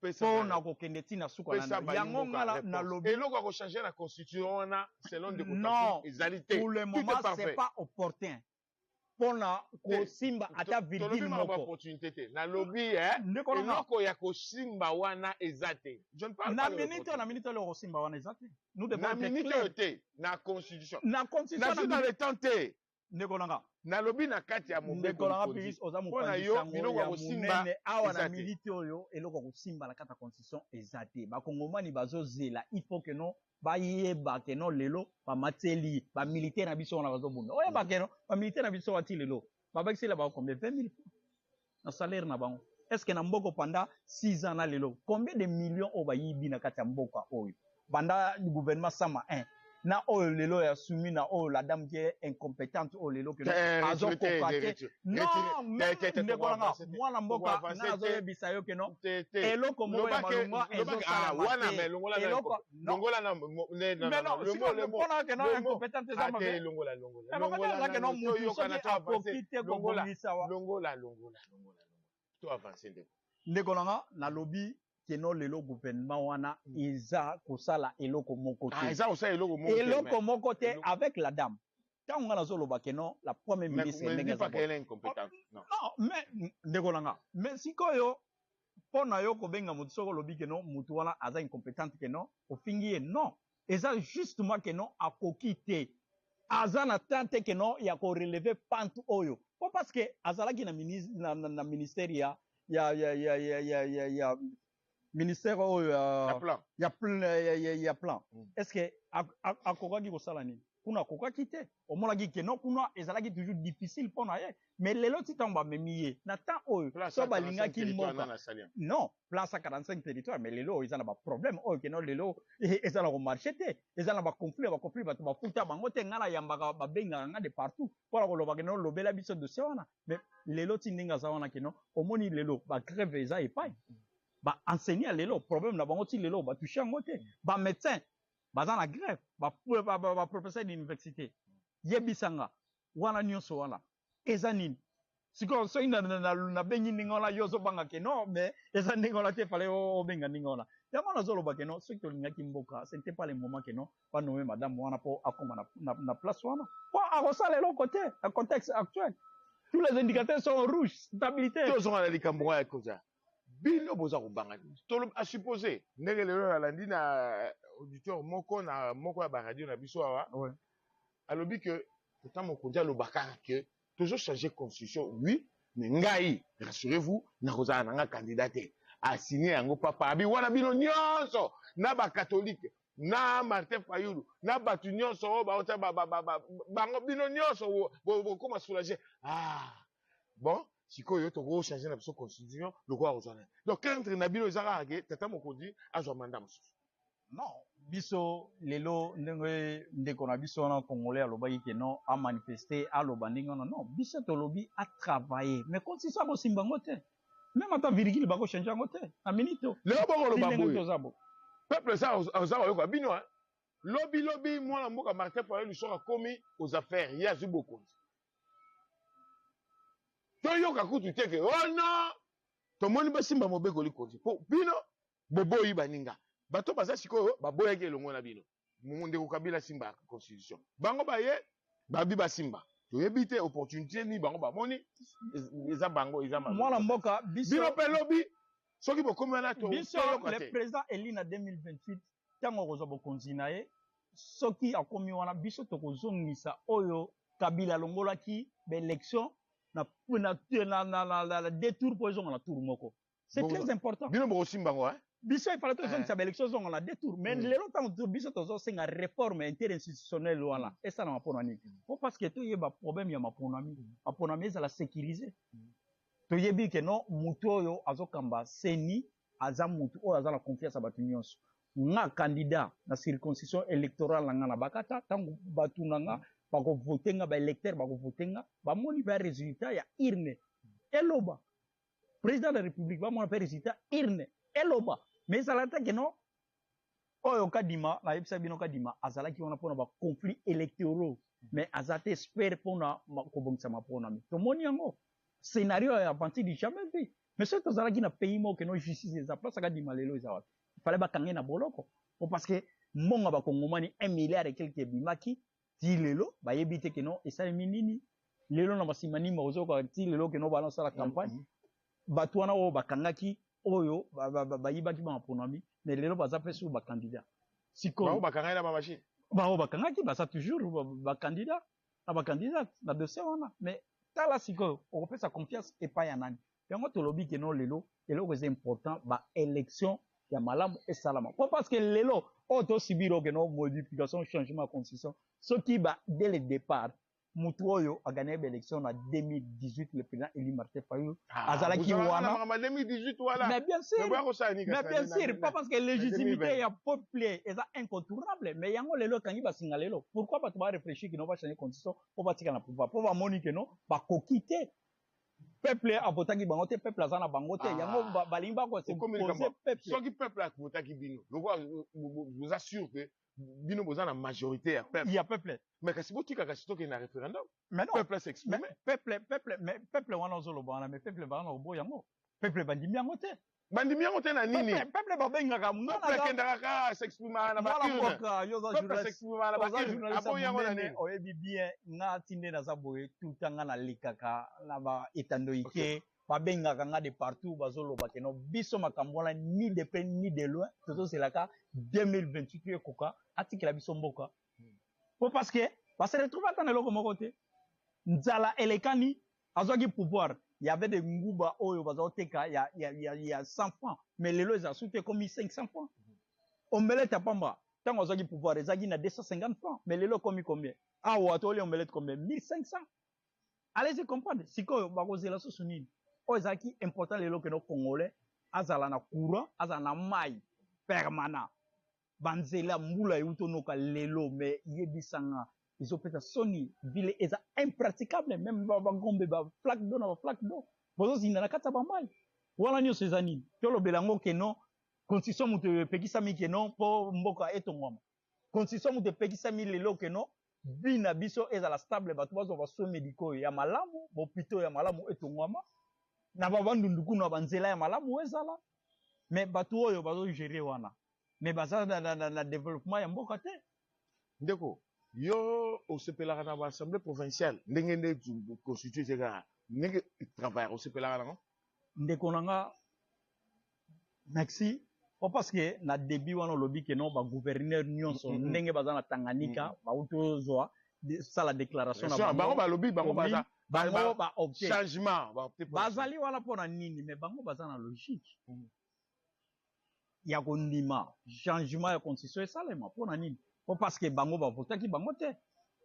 mpo na kokende ntina suka. Yango nga nalobi. Eloko ya kochange na constitution wana, selon ndeko, non, ezali te. Pour le moment, c'est pas opportun mpona kosimba ata virgule moko. Opportunité te, nalobi eloko ya kosimba wana eza te. Na minute oyo, na minute oyo, eloko kosimba wana eza te. Na minute oyo te, na constitution. Na constitution. Dans le temps te. Ndeko na nga. Nalobi na kati ya mobeko. Ndeko na nga Piris, oza mopanzi sango ya monene awa. Na minute oyo, eloko ya kosimba na kati ya constitution eza te. Bakongomani bazozela, il faut que non, bayeba que non, lelo bamateli bamilitaire na biso wana bazobunda. Oyeba que non, bamilitaire na biso wati lelo babakisela bango combien? 20 000 francs na salaire na bango. Est ce que na mboka pendant 6 ans na lelo, combien de millions oyo bayibi na kati ya mboka oyo banda gouvernement Sama 1? Na oyo lelo ya soumis na oyo la dame qui est incompétente, oyo lelo ke azokoka te. Non, ndeko nanga, mwana mboka, nga nazoyebisa yo ke non, eloko moko ya malonga ezosalama te. Eloko mpona ke non, incompétente eza mabe. Eza ke non, mutu soki akoki te kobongisa. Longola, longola, longola, to avance, ndeko. Ndeko nanga, nalobi ke non, lelo gouvernement wana eza kosala eloko moko te. Eza kosala eloko moko. Eloko moko te avec la dame. Ntango nga nazoloba ke non, la première ministre, ndenge non, mais ndeko nanga, mais sikoyo mpo na yo kobenga motu, soki olobi ke non, motu wana aza incompétente, ke non, ofingi ye, non, eza justement ke non, akoki te, aza na temps te ke non ya korelever pante oyo, po parce que azalaki na ministère ya ministère oyo ya plan. Ya plan. Est ce que akokaki kosala nini kuna? Akokaki te. Omonaki ke non, kuna ezalaki toujours difficile mpo na ye. Mais lelo ti ntango bamemi ye na temps oyo, so balingaki mboka, non, plan 145 territoire, mais lelo oyo eza na baproblème oyo ke non, lelo eza na komarcher te, eza na baconflit ya baconflit, bato bafuta bango te. Ngai nayambaka, babengaka nga de partout mpona koloba ke non, lobela biso dossier wana. Mais lelo ti ndenge aza wana ke non, omoni lelo bagrève eza epai baenseignant, lelo problème na bango ti lelo batouche yango te, bamédecin baza na grève, baprofesseur d'université. Yebisanga, wana nyonso wana eza nini sikoyo? Soki nabengi ndenge wana, yo ozobanga ke non, mais eza ndenge wana te, fale obenga ndenge wana. Yango nazoloba ke non, soki tolingaki mboka, ce n'était pas le moment ke non, banommer madame wana mpo akóma na place wana, mpo akosala eloko te. Na contexte actuel, tous les indicateurs sont rouges, stabilité. Tozonga na likambo ngo ya koza bino boza kobanga. Asupposer ndenge lelo nalandi na auditeur moko na moko ya baradio na biso awa, alobi ke tata mokonzi alobaka ke tozochange constitution, oui, mais ngai, rassurez-vous, nakozala na nga candidat te. Asigne yango papa abi wana, bino nyonso na bacatholique na Martin Fayulu na bato nyonso oyo baota bango, bino nyonso bokóma soulagé. Ah bon, sikoyo tokochange na biso constitution lokola kozwa nani? Donc crainte na bino eza kaka ke tata mokonzi azwa mandat mosusu? Non, biso lelo, ndenge ndeko na biso wana congolais alobaki ke non, amanifeste, aloba ndenge wana, non, biso tolobi atravaille, mais constitution akosimba yango te, même ata virgule bakochange yango te na minute. Lelo bokoloba boye, peuple aza koyoka bino. Lobi lobi, mwana mboka Martin Fayulu soki akomi aux affaires, ye azwi bokonzi, toyoka kutu te ke oh non, tomoni basimba mobeko likonzi, mpo bino boboyi baninga bato baza sikoyo baboyaki elongo na bino. Ndeko Kabila simba constitution, bango baye babi basimba, toyebi te opportunité nini bango bamoni, eza bango, eza mwana mboka. Biso bino mpe lobi soki bokomi wana. Biso, le président élu na 2028, ntango akozwa bokonzi na ye, soki akomi wana, biso tokozongisa oyo Kabila alongolaki baélection na deux tours mpo ezonga na tour moko. C'est très important. Bino bokosimba ngo? Biso efale tozongisa baélection, ezonga na deux tours. Mais lelo ntango biso tozosenga réforme interinstitutionnelle wana, esalama mpona nini? Po parce que toyeba problème ya maponami, maponami ezala sécurisé. Toyebi ke non, motu oyo azokamba CENI aza motu oyo aza na confiance ya bato nyonso. Nga candidat na circonscription électorale na nga na Bakata, ntango bato na nga bakovote nga, baélecteur bakovote nga, bamoni ba résultat ya urne eloba président de la République, bamona mpe résultat urne eloba. Mais ezala te ke non, oyo Kadima, nayebisa bino, Kadima azalaki wana mpona baconflit électoraux, mais aza te expert mpona kobongisa maponami. Tomoni yango scénario ya aventure du jamais vu. Mais soki tozalaki na pays moko ke non, justice eza place, Kadima lelo eza wapi? Fallait bakange na boloko po parce que mbongo bakongomani, 1 milliard et quelque ebimaki, ti lelo bayebi te ke non, esalemi nini. Lelo na basima nini bakozoka ti lelo ke non, banosala campagne. Bato wana oyo bakangaki, oyo bayibaki bamaponami, mais lelo baza mpe sur bacandidat. Sikoyo bakangaki na bamachine. Bango bakangaki baza toujours bacandidat na bacandidat na dossier wana. Mais tala sikoyo, okopesa confiance epai ya nani? Yango tolobi ke non, lelo eloko eza important, baélection ya malamu esalama, po parce que lelo oyo tosubir oyo ke non, modification, changement ya constitution, soki ba dès le départ. Mutu oyo agagné l'élection en 2018, le président élu Martin Fayulu, Ah, azalaki bozalaka na wana. makambo ya 2018 wana. Mais bien sûr. Mais boya kosala nini Mais kasi bien sûr, pas parce que légitimité 2020. ya peuple eza incontournable, mais yango lelo ekangi basinga lelo. Pourquoi bato ba réfléchir que non, ba changer constitution po batika na pouvoir, po bamoni que non, bakoki te? Peuple avotaki bango te, peuple aza na bango te. Ah. Yango balingi Okomi bakos'impose likambo. peuple. Soki peuple avotaki bino, lokola boza sûr que bino boza na majorité ya peuple, ya peuple, mais kasi botika kasi tokende na référendum, mais non, peuple s'exprime. Mais peuple, mais peuple wana ozoloba wana, mais peuple baa na koboya yango, peuple bandimi yango te. Bandimi yango te na nini? Peuple babengaka Peuple akendaka kaka s'exprimaka na mwana baurne. Mboka, yo oza Peuple journaliste, s'exprimaka na oza baurne. journaliste Aboyi yango na monene, nini? oyebi bien. Nga ti nde naza boye, tuta nga nalekaka na baetando ike, babengaka nga de partout, bazoloba que non, biso makambo wana ni de près ni de loin, tozozelaka 2028 ekoka, atikela biso mboka, po parce que base retrouve ata na eloko moko te. Nzala elekani. Azwaki pouvoir, y avait des nguba oyo baza koteka ya 100 francs, mais lelo eza su te, ekomi 500 francs. Omelette ya pamba, ntango azwaki pouvoir ezalaki na 250 francs, mais lelo ekomi combien? Awa tolia omelette combien? 1500. Allez-y comprendre. Sikoyo bakozela susu nini? Oyo ezalaki important lelo que non, Congolais azala na courant, azala na mai permanent, banzela. Mbula euti onoka lelo, mais yebisanga, ezopesa soni, ville eza impraticable, même bagombe, baflaque d'eau na baflaque d'eau, bozozinda na kati ya bamai wana nyonso. Eza nini? Tolobela yango que non, constitution moto epekisami que non, mpo mboka etongwama. Constitution moto epekisami lelo que non, vie na biso ezala stable, bato bazwa basoins médicaux ya malamu, bahôpitaux ya malamu etongwama na babandundu kuna, banzela ya malamu ezala. Mais bato oyo bazogérer wana, mais baza na développement ya mboka te. Ndeko, yo osepelaka na baassemblée provinciale, ndenge nde constitue te, kaka ndenge travaillaka, osepelaka nango? Ndeko na nga, merci. Po parce que na début wana olobi que non, bagouverneur nyonso ndenge baza na Tanganyika, bauti ozwa sala déclaration na bango, balobi bango baza bango baopte changement. Bazali wana mpona nini? Mais bango baza na logique ya kondima changement ya constitution esalema. Mpona nini? Po parce que bango bavotaki bango te,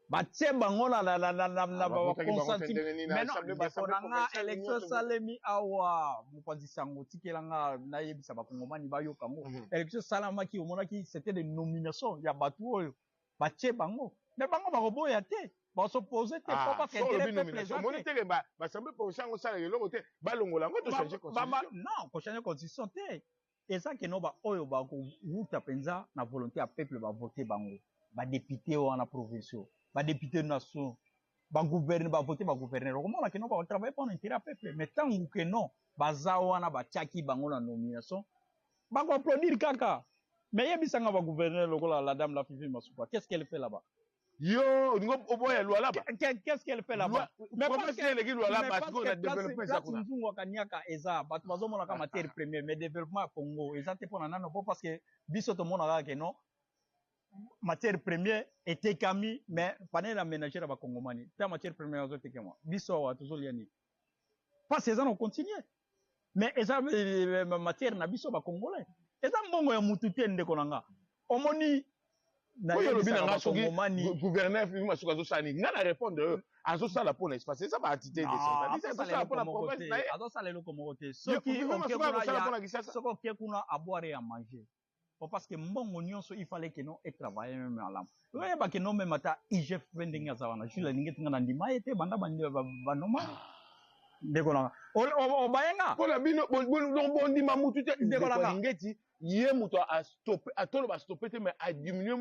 batie bango na baconsentiment. Na nga, élection esalemi awa, mopanzi sango, tikela nga nayebisa Bakongomani bayoka yango. Élection esalamaki, omonaki, c'était des nominations ya bato oyo batie bango, mais bango bakoboya te, basopose te, po parce que intérêt peuple eza te. Teke baassemblée provinciale yango osalaka eloko te, balongola yango, tochange constitution? Non, kochange constitution te. Eza que non, baoyo bakowuta mpenza na volonté ya peuple, bavote bango, badéputé wana provinciaux, badéputé nationaux, bagouverneur, bavote bagouverneur, okomona que non, bakotravaille mpona intérêt ya peuple. Mais ntango que non, baza wana, batiaki bango na nomination, bakoapplaudir kaka. Mais yebisanga, bagouverneur lokola la dame la Fifi Masuka, qu'est-ce qu'elle fait là-bas? Yo olingo oboya Lualaba? Qu'est-ce qu'elle fait là-bas? Mais parce que eleki Lualaba, sikoyo na développement eza kuna. Nzungu akaniaka eza bato bazomonaka matière première, mais développement ya Congo eza te. Mpona nano, po parce que biso tomonaka que non, matière première etekami, mais panel aménagère ya Bakongomani ta matière première azotekema, biso awa tozolia nini? Parce eza na continue, mais eza matière na biso Bacongolais, eza mbongo ya mutu te. Ndeko na nga, omoni? Oyo olobi na nga, soki gouverneur Fifi Masuka azosala nini, nga na répondre oyo azosala mpona espace, eza baentité décentralisée, azosala mpona province na ye. Azosala eloko moko te. Soki oke kuna, à boire et à manger, po parce que mbongo nyonso, il fallait que non, etravaille même malamu. Oyeba que non, même ata IGF mpe ndenge aza wana, Jules alingi etinga na ndima ye te, banda banoma. Ndeko nanga, obayenga. Mpona bino bondima mutu te. Ndeko alingi eti ye moto astoppe, atoloba astoppe te, mais adiminue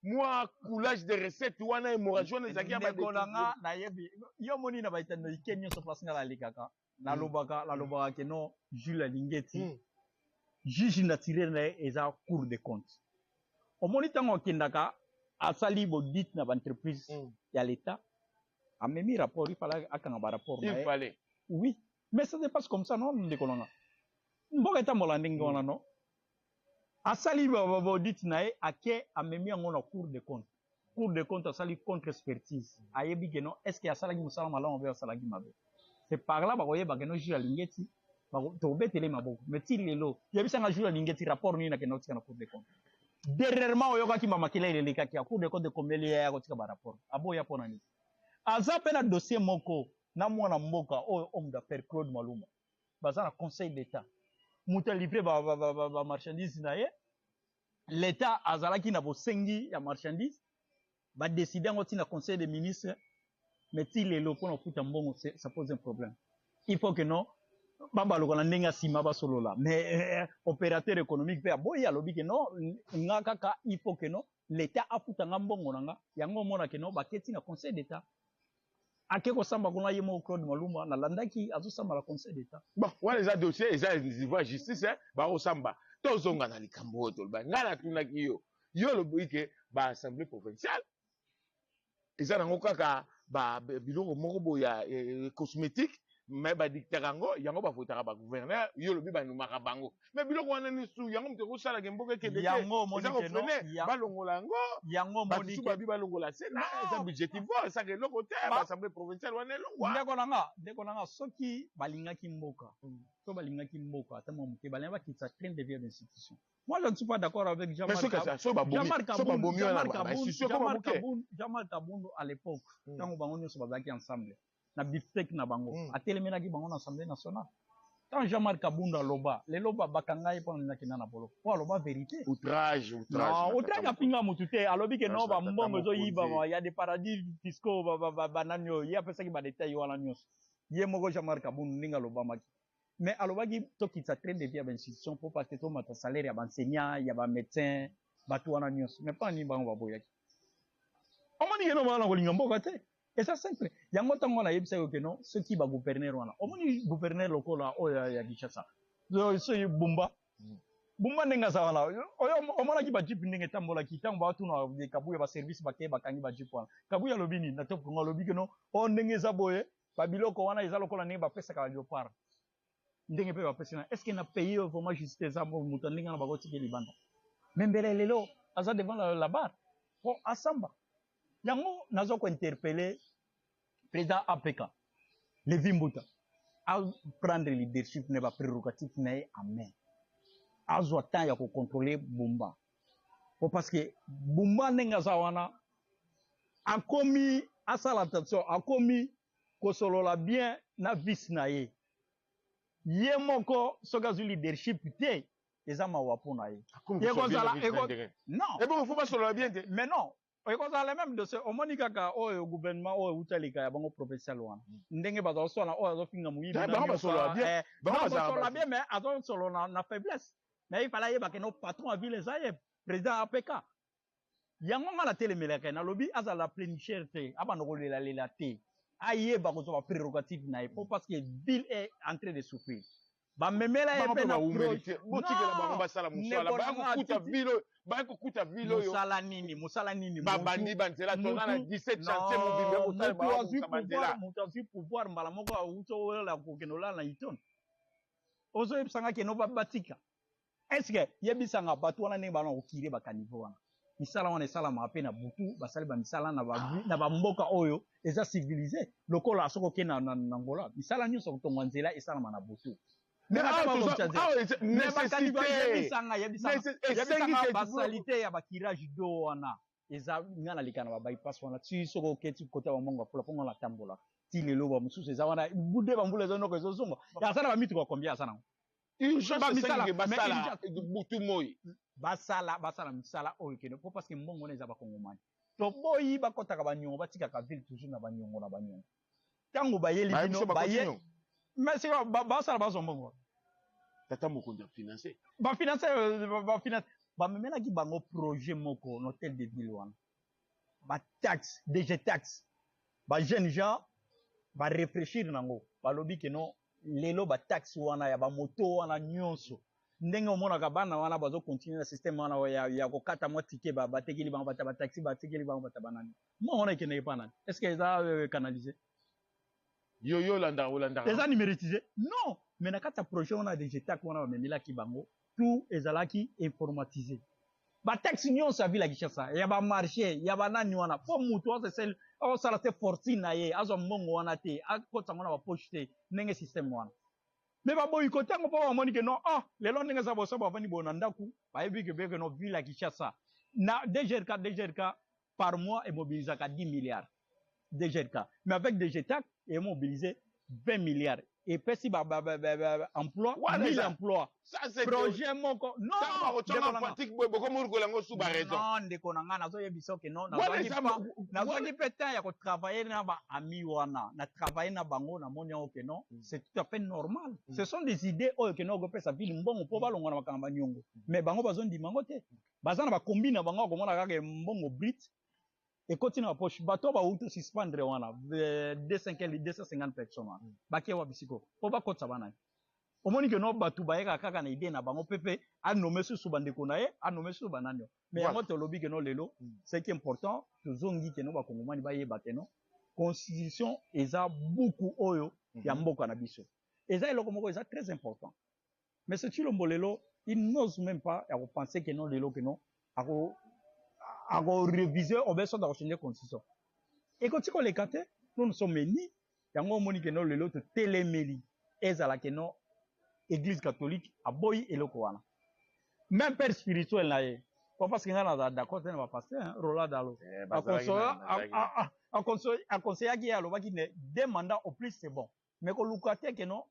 mwa coulage de recette wana, hémorragie wana ezalaki ya. Ndeko nanga, nayebi yo moni na baitando ike nyonso, place nga nalekaka, nalobaka que non, Jules Alingeti, juge naturel na ye eza Cour des comptes. Omoni, ntango akendaka, asali baudit na baentreprise ya l'État, amemi rapport, il fallait akanga barapport na ye. Oui, mais ça se passe comme ça, non? Ndeko nanga, mboka etambola ndenge wana, non? Asali baudit na ye, ake, amemi yango na Cour des comptes. Cour des comptes asali contre expertise, ayebi que non, est ce que asalaki mosala malamu mpe asalaki mabe. C'est par là bakoyeba que non, Jules Alingeti, tokobetele maboko. Mais ti lelo, yebisanga, Jules Alingeti, rapport nini nakenda kotika na Cour des comptes dernièrement? Oyokaki mamakila elekaki ya Cour des comptes, ekomeli ye ya kotika barapport, aboya. Mpo na nini? Aza mpe na dossier moko na mwana mboka oyo, homme d'affaires Claude Maluma. Baza na Conseil d'État. Moto alivre bamarchandise na ye, l'État azalaki na bosengi ya marchandise, badécider yango ntina Conseil des ministres, mais ti lelo mpona kofuta mbongo, ça pose un problème. Il faut que non, babaluka na ndenge ya nsima, basolola. Mais opérateur économique mpe aboyi, alobi ke non, nga kaka il faut que non, l'État afuta nga mbongo na nga. Yango omona ke non, baketi na Conseil d'État, ake kosamba kuna ye moko Claude Maluma. Nalandaki azosamba na Conseil d'État. Bon, wana eza dossier, eza niveau ya justice, bakosamba. Tozonga na likambo oyo toloba. Ngai natunaki yo, yo olobi ke baassemblée provinciale eza nango kaka biloko moko boye ya cosmétique, mais badiktaka yango, yango bavotaka bagouverneur. Yo olobi banumaka bango, mais biloko wana nyonso, yango moto ekosalaka mboka ekende te. Yango omoni eza ke non, kofrene. Balongola yango. Yango omoni basusu babi balongola Sénat. Non. Eza budgétivore, esaka eloko te. Baassemblée provinciale wana elongwa. Ndeko na nga, soki balingaki mboka, so balingaki mboka ata mwa moke, balingi bakitisa train de vie ya l'institution. Moi, je ne suis pas d'accord avec Mais Jean-Marc soki so babomi, Jean-Marc so babomi wana, Jean-Marc bainstitution koma Jean-Marc moke. Kabund, Jean-Marc Kabund à l'époque, ntango bango nyonso bazalaki ensemble na bifteck na bango, atelemelaki bango na Assemblée nationale. Ntango Jean-Marc Kabund aloba, lelo bakanga ye mpona nini? Akenda na boloko mpo aloba vérité. Outrage, outrage. Non, outrage, apinga motu te. Alobi ke non, Outrage na tata bambongo ezoyibama, mokonzi. ya des paradis fiscaux, banani oyo ye apesaki badétail wana nyonso, ye moko Jean-Marc Kabund ndenge alobamaki. Mais alobaki tokitisa train de vie ya bainstitution mpo parce que tomata salaire ya baenseignant, ya bamédecin, bato wana nyonso. Mais mpo nini bango baboyaki? Omoni ke no, bana kolinga mboka te. Eza simple. Yango ntango wana ayebisaki ke non, soki bagouverneur wana, omoni gouverneur lokola oyo ya Kinshasa, soki Bumba, Bumba ndenge aza wana oyo, omonaki bajeep ndenge etambolaki ntango baatuna Kabuya, baservice bakeye bakangi bajeep wana. Kabuya alobi nini na Top Congo? Alobi ke non, oyo ndenge eza boye, babiloko wana eza lokola ndenge bapesaka baleopard, ndenge mpe bapesi na. Est ce que na pays oyo vraiment justice eza? Moto ndenge wana bakotika libanda, mais mbele lelo aza devant la barre po asamba. Yango naza kointerpeller président APK Levi Mbuta, aprendre leadership na baprérogative na ye en main, azwa temps ya kocontrôler Bumba, po parce que Bumba ndenge aza wana, akomi asala attention, akomi kosolola bien na vice na ye. Ye moko soki azwi leadership te, eza mawa mpo na ye. Non. Ebongo fo basolola bien te? Mais non, ekozala le même dossier. Omoni kaka oyo gouvernement oyo euta ya bango provincial wana, ndenge bazosala, oyo azofinga moyibi. Bango basolola bien. Basolola bien, mais azosolola na faiblesse. Mais il fallait ayeba ke no, patron ya ville eza ye président APK. Yango nga natelemelaka, nalobi azala pleurnicheur te, abanda kolelalela te, ayeba kozwa baprérogative na ye, po parce que ville est en train de souffrir. Bamemela ye mpe na botikela bango basala mosala. Bakokuta ville oyo, bakokuta ville oyo. Mosala nini? Mosala nini? Babandi banzela, toza na 17 chantier mobimba kosala banzela. Moto azwi pouvoir mbala moko, awuti oyola kokende olala na Hilton, ozoyebisanga keno batika. Est ce que yebisanga bato wana ndenge bana kocurer bacaniveau wana? Misala wana esalamaka mpe na butu. Basali bamisala na bamboka oyo eza civilisé, lokola soki okende na Angola, misala nyonso kotonga nzela esalama na butu. Yebisanga, basaleté ya bacurage d'eau wana eza. Nga naleka na babypass wana ti soki oketi kota bamongo afula, mpo nga natambolaka ti lelo. Bamosusu eza wana bude, bambula ezonoko, ezozonga. Aza na bamituka combien aza nango? Urgence, basala butu moi. Basala misala oyo kende, mpo parce que mbongo wana eza bakongomani. Toboyi bakɔtaka baniongo, batikaka ville toujours na baniongo, na baniongo. Ntango bayeli bino baye, mais sika basala, bazwa mbongo. Tata mokonzi afinance. Bafinance, bafinance. Bamemelaki bango projet moko na hôtel de ville wana, bataxe DG taxe. Bajeune gens baréfléchir nango, balobi ke non, lelo bataxe wana ya bamoto wana nyonso, ndenge omonaka bana wana bazocontinuer na système wana ya kokata mwa ticket, batekeli bango bata bataxi, batekeli bango bata banani, mbongo wana ekendeke mpa nani? Est ce que eza canalisé? Yo olandaka, olandaka. Eza numérisé? Non. Mais na kati ya projet wana DGTAC wana, bamemelaki bango tout ezalaki informatisé, bataxe nyonso ya ville ya Kinshasa, ya bamarché, ya banani wana, mpo motu azosala te fortune na ye, azwa mbongo wana te, akota yango na bapoche te, ndenge système wana. Mais baboyi kotango mpo bamoni ke non, ah, lelo ndenge eza boso, bavandi boye na ndako, bayebi ke beke no ville ya Kinshasa na DGRK par mois emobilisaka 10 milliards. DGRK. Mais avec DGTAC, ils mobilisé 20 milliards. Epesi ba, ba, ba, ba, ba, emploi, 1000 emplois. Ça, c'est projet moko. Non, non, ndeko na nga, nazoyebisa ke non, nazwaki mpe temps ya kotravailler na baami wana, na travailler na bango, namoni yango ke non, c'est tout à fait normal. Ce sont des idées oyo ke non, okopesa ville mbongo mpo balongwa na makambo baniongo, mais bango bazondima yango te. Baza na bakombi na bango, akomona kaka mbongo brut ekoti na bapoche. Bato bauti suspendre wana 250 personnes wana, bake wapi siko mpo bakotisa banani? Omoni ke no, bato bayekaka kaka na idée na bango, mpe mpe anome susu bandeko na ye, anome susu banani. Mais yango tolobi ke no, lelo, ce qui est important, tozongi ke no, bakongomani bayeba ke no, constitution eza buku oyo ya mboka na biso, eza eloko moko eza très important. Mais ce Tshilombo lelo, il n'ose même pas ya kopenser ke no, lelo ke no, ako akoréviser obe soki akochange constitution, ekoti koleka te. Nous, nous sommes unis. Yango omoni ke no, lelo totelemeli. Ezala ke no, Église catholique aboyi eloko wana, même père spirituel na ye po, parce que ngai nazala d'accord te na bapasteur Roland Dalo, akonseyaki ye, alobaki ne deux mandats au plus, c'est bon, mais koluka te ke no,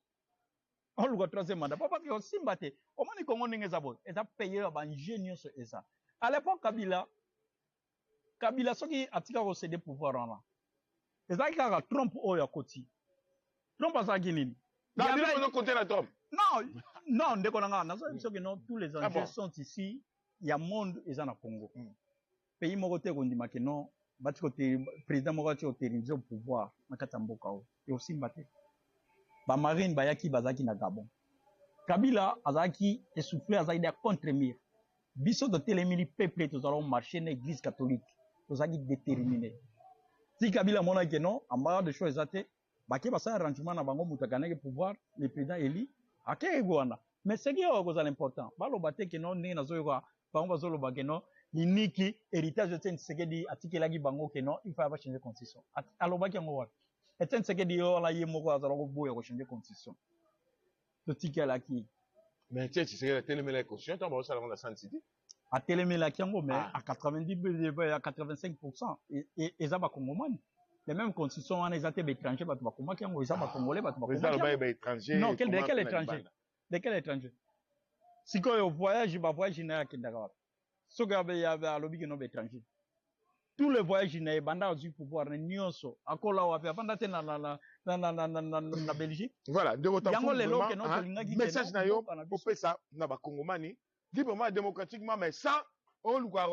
oluka troisième mandat po, parce que osimba te. Omoni Kongo ndenge eza boye, eza pays ya baenjeu nyonso. Eza à l'époque Kabila. Kabila soki atika kocéder pouvoir wana, ezalaki kaka Trump oyo akoti. Trump azalaki nini? Na Trump. Non, non, ndeko na nga, nazoyebi soki non, tous les enjeux sont ici ya monde, eza na Congo. Pays moko te kondima ke non, bati kote président moko ati koteriniser pouvoir na kati ya mboka oyo, ekosimba te. Bamarine bayaki, bazalaki na Gabon. Kabila azalaki essoufflé, azalaki da contre mur. Biso totelemeli peuple, tozala marché na Église catholique, tozalaki déterminé ti Kabila amonaki non, embarras de choix eza te. Bake basala arrangement na bango, moto aganaki pouvoir, le président eli akeki wana. Mais soki oyo kozala important, baloba te ke non, ndenge nazoyoka bango bazoloba ke non, liniki héritage Etienne Tshisekedi atikelaki bango, ke non, il faut bachanger constitution. Alobaki yango wapi? Etienne Tshisekedi yo wana, ye moko azala koboya kochanger constitution, totikelaki. Mais Etienne Tshisekedi atelemelaki constitution ntango bazosala yango na Sun City. Atelemelaki yango, mais à 90, à 85, eza bakongomani. Les mêmes constitution wana eza te baétranger bato bakomaki yango, eza bacongolais bato bakomaki. Non, de quel étranger? De quel étranger? Sikoyo voyage, bavoyage na ye akendaka wapi soki alobi ke no, baétranger? Tous les voyages na ye banda azwi pouvoir na nyonso, akola wapi? Avanda te na Belgique? Voilà. Yango lelo ke no, tolingaki. Message na yo opesa na bakongomani librement, démocratiquement, mais sans oluka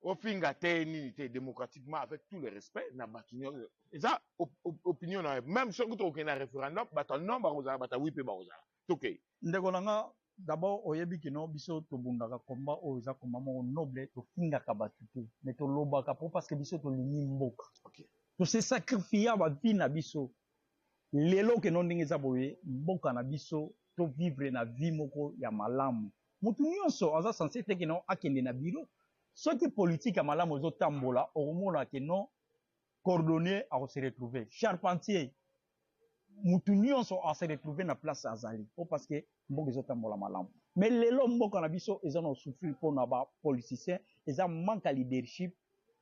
ofinga te, nini te, démocratiquement, avec tout le respect na bato nyonso. Eza opinion na yo. Même soki tokokende na référendum, bato non bakozala, bato oui mpe bakozala. Tokei. Ndeko na nga, d'abord oyebi kino biso tobundaka komba oyo eza komba moko noble. Tofingaka bato te, mais tolobaka po parce que biso tolingi mboka. Tose sacrifier bavie na biso. Lelo keno ndenge eza boye, mboka na biso, tovivre na vie moko ya malamu. Motu nyonso aza censé te keno akende na biro. Soki politike ya malamu ezotambola, okomona keno cordonnier akose retrouver, charpentier, mutu nyonso ase retrouver na place azali po parce que mboka ezotambola malamu. Mais lelo mboka na biso eza na souffrir mpona bapoliticien, eza manque ya leadership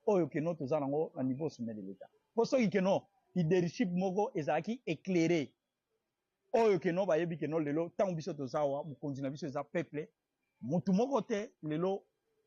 oyo keno toza nango na niveau sommet de l'État. Mpo soki keno leadership moko ezalaki éclairé, oyo keno bayebi keno lelo ntango biso toza awa, mokonzi na biso eza peuple, mutu moko te. Lelo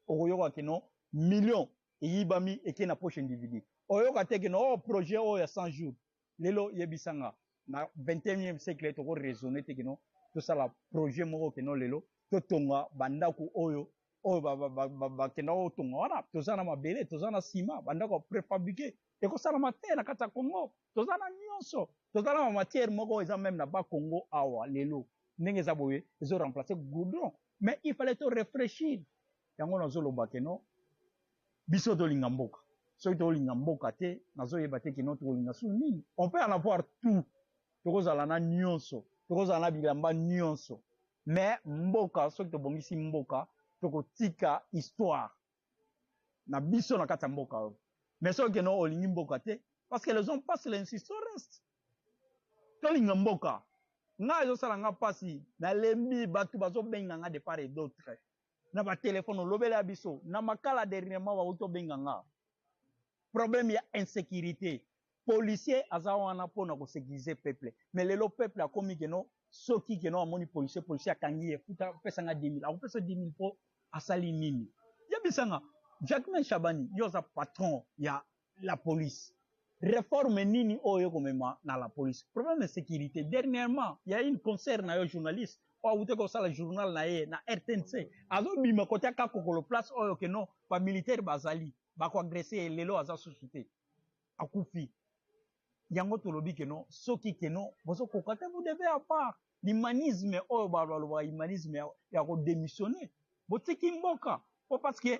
okoyoka keno million eyibami, eke na poche individu. Oyoka te keno oyo projet oyo ya 100 jours. Lelo yebisanga, na 21e siècle, tokoraisonne te keno tosala projet moko keno lelo totonga bandako oyo oyo bakenda kotonga wana. Toza na mabele, toza na nsima bandako préfabriqué, ekosalama te na kati ya Congo. Toza na nyonso, toza na bamatière moko eza même na Bakongo awa. Lelo ndenge eza boye, ezoremplace goudron, mais il fallait to réfléchir. Yango nazoloba keno biso tolinga mboka. Soki tolinga mboka te, nazoyeba te keno tokolinga susu nini. On peut en avoir tout, tokozala na nyonso, tokozala na bilamba nyonso, mais mboka, soki tobongisi mboka, tokotika histoire na biso na kati ya mboka oyo. Mais soki keno olingi mboka te, parce que les hommes passent, l'institution reste. Tolinga mboka. Ngai ezosala nga mpasi, nalembi bato bazobenga nga de part et d'autre na batelefone, olobela biso na Makala. Dernièrement bauti obenga nga. Problème ya insécurité. Policier aza wana mpona kosécuriser peuple, mais lelo peuple akomi que non, soki que non amoni policier, policier akangi ye, futa, apesanga 10 000, akopesa 10 000 mpo asali nini? Yebisanga, Jacquemain Shabani, yo oza patron ya la police, réforme nini oyo ekomema na la police? Problème de sécurité. Dernièrement, ya une concert na yo journaliste oyo awuti kosala journal na ye na RTNC, azobima kotia kakokolo, place oyo que non, bamilitaire bazali bakoagresser ye. Lelo aza susu te, akufi. Yango tolobi que non, soki que non bozokoka te, vous devez avoir l'humanisme oyo balobaka, humanisme ya kodémissionner, botiki mboka, po parce que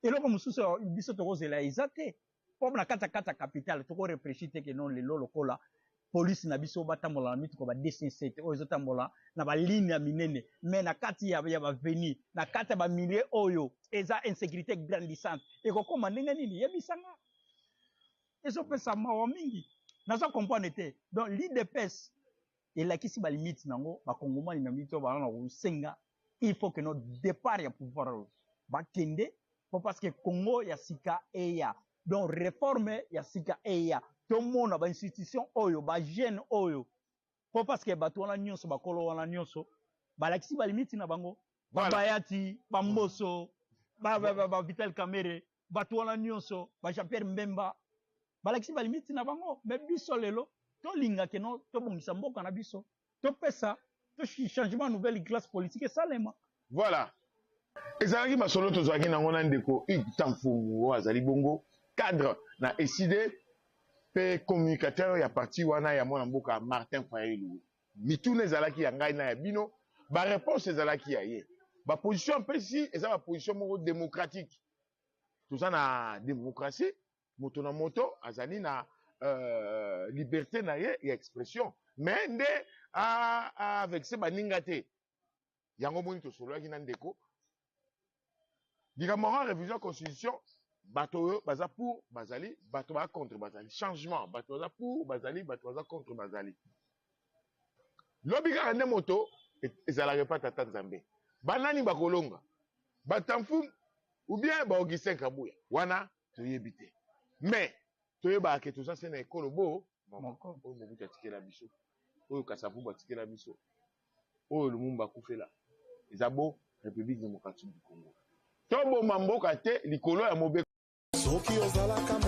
eloko mosusu biso tokozela eza te. Mpo na kati ya capitale, tokoréfléchir te que non, lelo lokola polisi na biso batambola na mituka ba 207 oyo ezotambola na baligne ya minene, mais na kati ya baavenue, na kati ya bamilieu oyo eza insécurité grandissante, ekokóma ndenge nini? Yebisanga, ezopesa mawa mingi, naza comprendre te. Donc l'UDPS elakisi balimite nango. Bakongomani na mito baza na kosenga, il faut que no départ ya pouvoir oyo bakende, po parce que Congo ya sika eya, donc réforme ya sika eya, tomona bainstitution oyo, bajeune oyo, po parce que bato wana nyonso, bakolo wana nyonso balakisi balimite na bango. Babayati, bamboso, ba Vital Kamerhe, bato wana nyonso, ba Jean Pierre Mbemba, balakisi balimite na bango. Mais biso lelo tolinga que non, tobongisa mboka na biso, topesa to changement, nouvelle classe politique esalema. Voilà, ezalaki masolo tozalaki nango na ndeko Hugues Tamfumu, oyo azali bongo cadre na ECiDé mpe communicateur ya parti wana ya mwana mboka Martin Fayulu. Mituna ezalaki ya ngai na ya bino, baréponse ezalaki ya ye. Baposition apesi eza baposition moko démocratique. Toza na démocratie, moto na moto azali na liberté na ye ya expression, mais nde avexe baninga te. Yango moni tosololaki na ndeko likambo yango, révision constitution. Bato oyo baza pour bazali, bato baza contre bazali, changement, bato baza pour bazali, bato baza contre bazali. Lobi kaka nde moto ezalaka epa tata Nzambe. Banani bakolonga, batamfu ou bien baAugustin Kabuya wana, toyebi te. Mais toyebaka ke toza se na ekolo bo moko. Oyo Mobutu atikela biso, oyo Kasavubu atikela biso, oyo Lumumba akufela, eza bo République démocratique du Congo. Toboma mboka te likolo ya mobeko. Soki ozalaka.